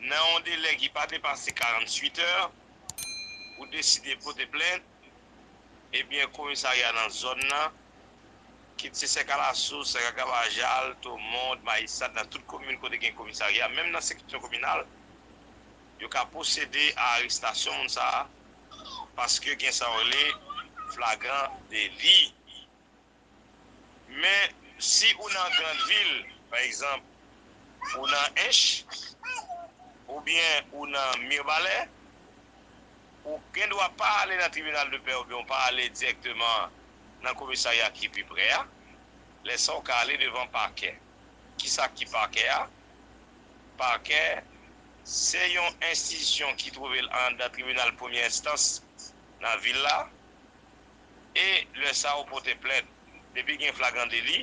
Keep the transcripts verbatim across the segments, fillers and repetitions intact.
nan yon delè ki pa depase karanntuit è, ou deside pote plent, ebyen, komisarya nan zòn nan, kit se Sèkalasous, Sèkakabajal, Tomond, Mayisad, nan tout komin kote gen komisarya, menm nan seksyon kominal, yo ka pwosede a arestasyon moun sa a, paske gen sa yo rele flagran deli. Men, si ou nan Grandvil, pa egzanp, ou nan Ench, oubyen ou nan Mibalè, ou gen dwa pa ale nan tribinal de pè oubyen ou pa ale dirèkteman nan komisarya ki pi pre a. Lè sa, ou ka ale devan pakè. Kisa ki pakè a? Pakè, se yon enstitisyon ki twouve l anndan tribinal premye enstans nan vil la. E lè sa a, ou pote plent. Depi gen flagran deli,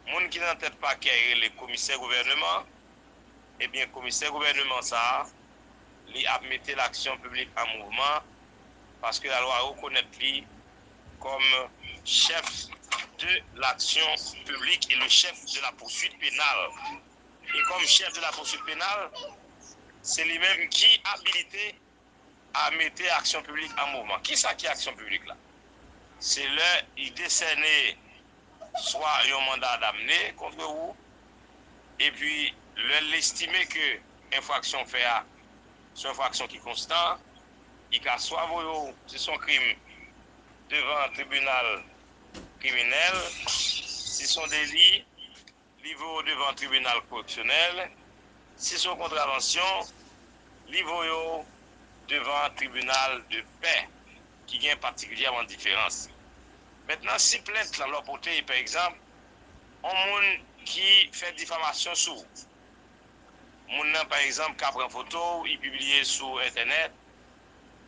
moun ki nan tèt pakè rele komisè gouvèneman. Ebyen, komisè gouvèneman sa a, li ap mete laksyon piblik an mouvman, paske lalwa rekonèt li kòm chèf de laksyon piblik e le chèf de la poursuite pénale. E kòm chèf de la poursuite pénale, se li menm ki abilite a mete aksyon piblik an mouvman. Kisa ki aksyon piblik la? Se lè li desène swa yon manda damne kont ou, epi lè l estime ke enfraksyon w fè a se yon enfraksyon ki konstan, li ka swa voye w, si se yon krim, devan tribinal kriminèl, si se yon deli, li voye w devan tribinal koreksyonèl, si se yon kontravansyon, li voye w devan tribinal de pè, ki gen patikilyèman diferans. Mentnan, si plent lan lè w pote, pa egzanp, yon moun ki fè difamasyon sou ou, moun nan, pa egzanp, ka pran foto w, li pibliye sou entènèt,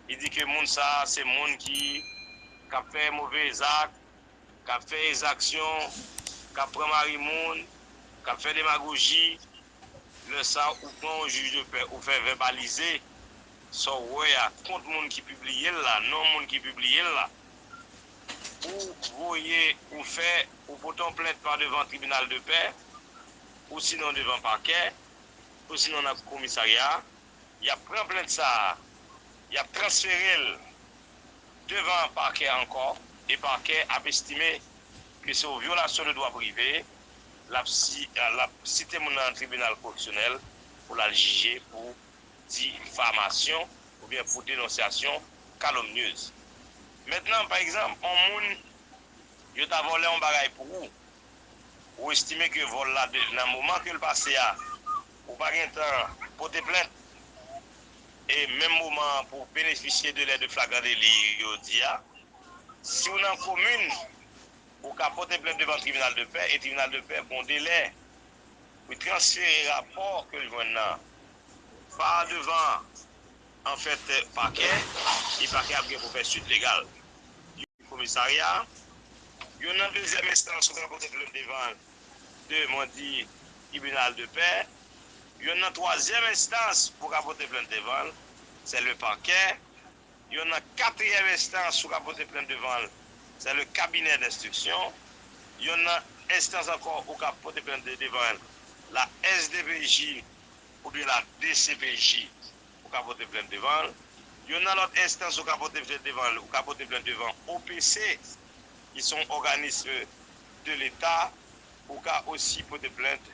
li di ke moun sa a se moun ki, k ap fè move zak, k ap fè egzaksyon, k ap pran mari moun, k ap fè demagoji. Lè sa a, ou pran yon jij de pè, ou fè vèbalize sa w wè a kont moun ki pibliye l la, non moun ki pibliye l la. Ou voye, ou fè, ou pote yon plent pa devan tribinal de pè, ou sinon devan pakè, ou sinon nan komisarya a, y ap pran plent sa a, y ap transfere l devan pakè ankò, e pakè ap estime ke se yon vyolasyon de dwa prive, l ap si, l ap site moun nan nan tribinal koreksyonèl pou l al jije pou difamasyon oubyen pou denonsyasyon kalomnyez. Mentnan, pa egzanp, yon moun, yo ta vòlè yon bagay pou ou, ou estime ke vòl la, de, nan moman ke l pase a, ou pa gen tan pote plent, e menm moman an pou benefisye de lè de flagran deli yo di a, si w nan komin, ou ka pote plent devan tribinal de pè, e tribinal de pè gon delè pou transfere rapò ke l jwenn nan pa devan, anfèt, pakè, e pakè ap gen pou fè suit legal. Komisarya, yon nan dezyèm enstans ou ka pote plent devan l, de, mwen di, tribinal de pè, yon nan twazyèm enstans ou ka pote plent devan l, se le pakè, yon nan katriyèm enstans ou ka pote plent devan l, se le cabinet d'instruction, yon nan enstans ankò ou ka pote plent de, devan l, la S D P J oubyen la D C P J, ou ka pote plent devan l. Yon nan lòt enstans ou ka pote plent devan l, ou ka pote plent devan O P C, ki se yon òganis de Leta, ou ka osi pote plent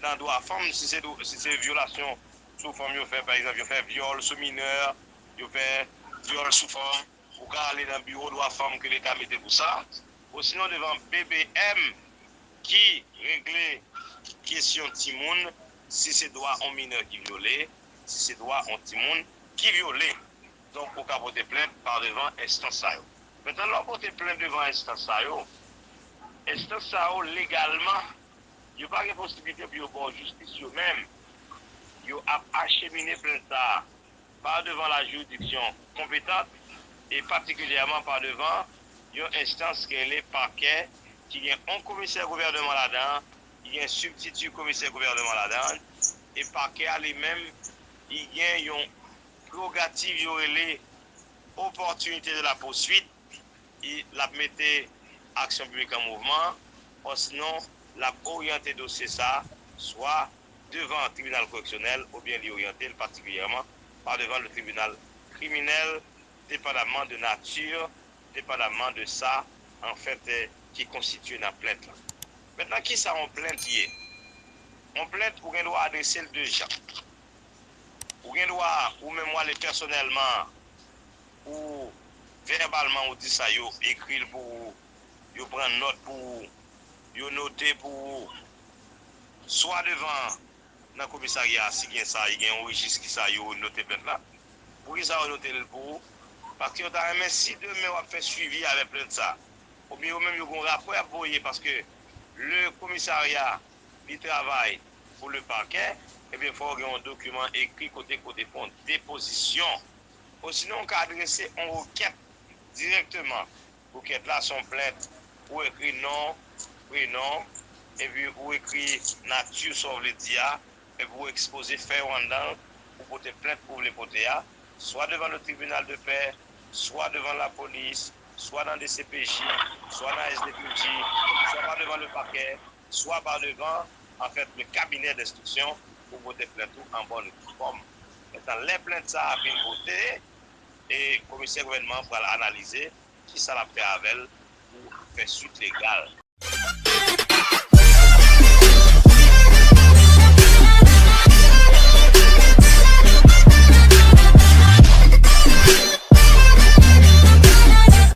nan dwa fanm, si se, si se vyolasyon sou fanm yo fè, pa egzanp, yo fè vyòl sou minè, yo fè vyòl sou fanm, ou ka ale nan biwo dwa fanm ke Leta mete pou sa, osinon devan B B M ki regle kesyon timoun, si se dwa yon minè ki vyole, si se dwa yon timoun ki vyole. Donk, ou ka pote plent pa devan enstans sa yo. Mentnan, lè w pote plent devan enstans sa yo, enstans sa yo, legalman, yo pa gen posiblite pou yo ba w jistis yo menm. Yo ap achemine plent sa a pa devan la jiridiksyon konpetant e patikilyèman pa devan yon enstans ki rele pakè, ki gen yon komisè gouvèneman ladan, ki gen sibtiti komisè gouvèneman ladan, e pakè a li menm, li gen yon prewogativ yo rele opportunité de la poursuite, e l ap mete aksyon piblik an mouvman, osinon l ap oryante dosye sa a swa devan tribinal koreksyonèl oubyen li oryante l patikilyèman pa devan le tribinal kriminèl, depandamman de nati, depandamman de sa, anfèt, ki konstitye nan plent lan. Mentnan, kisa yon plent ye? Yon plent, ou gen dwa adrese l de jan. Ou gen dwa, ou menm, w ale pèsonèlman, ou vèbalman, ou di sa, yo ekri l pou ou, yo pran nòt pou ou, yo note pou ou, swa devan nan komisarya a, si gen sa, gen yon rejis ki sa, yo note plent la. Poukisa yo note l pou ou? Paske yo ta renmen, si demen w ap fè swivi avèk plent sa, oubyen yo menm yo gen yon rapò y ap voye, paske le komisarya, li travay pou le pakè, ebyen, fò w gen yon dokiman ekri kote, kote fè yon depozisyon. Osinon, ou ka adrese yon rekèt dirèkteman. Rekèt la se yon plent. Ou ekri non, prenon, epi ou ekri nati sa w vle di a, epi ou ekspoze fè yo anndan l, ou pote plent ou vle pote a, swa devan le tribinal de pè, swa devan lapolis, swa nan D C P J, swa nan S D P J, swa pa devan le pakè, swa pa devan, anfèt, le cabinet d'instruction, pou pote plent ou an bòn e due fòm. Mentnan, lè plent sa a fin vote, e komisè gouvènman an pral analize kisa l ap fè avè l pou fè swit legal.